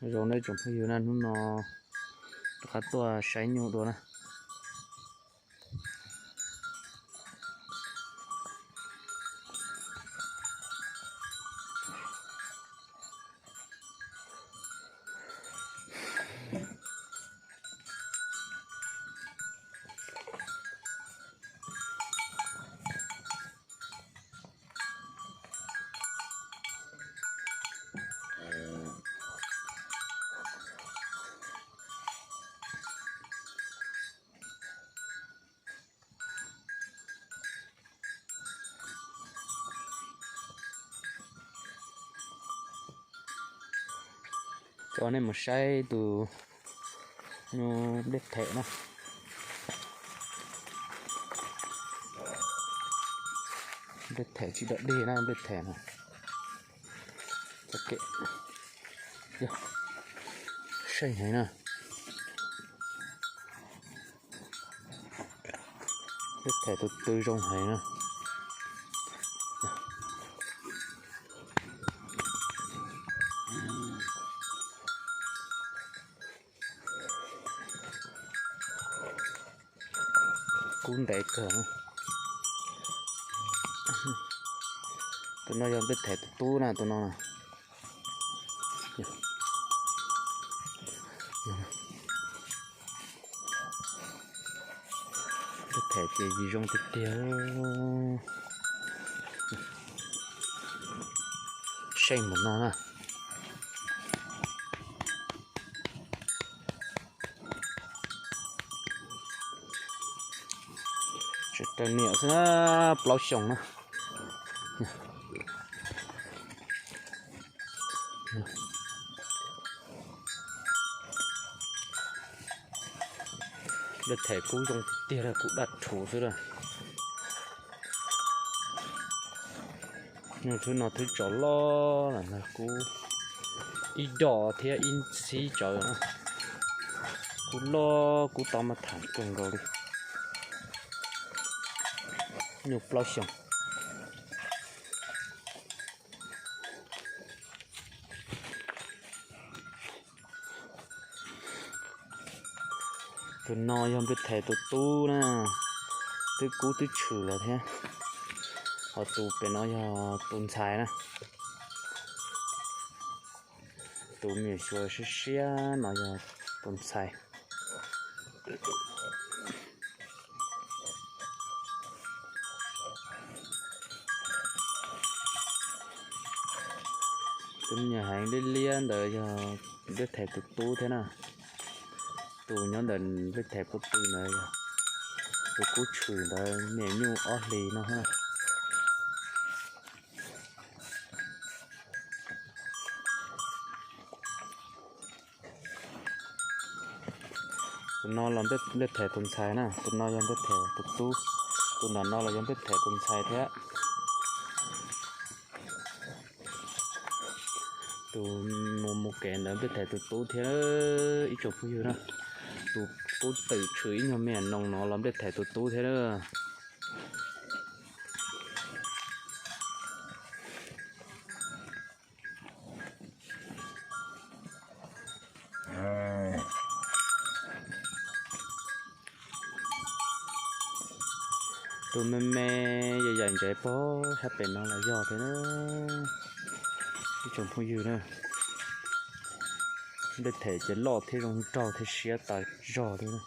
Zoo nej tsoom phooj ywg na, hnub no rov qab tuaj saib nyuj dua na. Coj nej mus saib tus nyuj nplej them na. Nplej them tsis dog dig na, nplej them no. Seej heev na. Nplej them tus tw zoo heev na. Kub ntev kawg. Tus no yog nplej them tus tub na, tus no. Nplej them ces zoo tiag tiag. Seej npaum no na. Tseem raws niam xwb na, plaub xyoos na. Nplej them kub zoo tiag tiag, kub daj rhuv xwb na. Nyuj thwb no thwb tsov loj lawm na, kub ib dom thiab ib txhib tsawv na. Kub loj kub tob maj tham kawg nkaus li. Nyuj plaub xyoos. Tus no yog nplej them tus tub na, twb kub twb tshwm lawm thiab. Ho tus pem no yog tus ntxhais na. Tus me nyuam suav siab siab no yog tus ntxhais. Tus me nyuam heev liab liab ntawd yog nplej them tus tub thiab na. Tus nyob ntawm nplej them kub tw ntawd yog tus kub tshwm ntawd, niam nyuj ob hlis no. Tus no los nplej them tus ntxhais na, tus no yog nplej them tus tub, tus ntawm no los yog nplej them tus ntxhais thiab. Tus mus mus kev ntawd nplej them tus tub thiab ib tsoom phooj ywg na. Tus kub twm tshwm ib nyuag me nyuam noos no los nplej them tus tub thiab na. Tus me me yam yam ntsev pog sab pem no los yog thiab na. Ib tsoom phooj ywg na, nplej them ces loj thiab zoo nraug thiab siab tas zog li.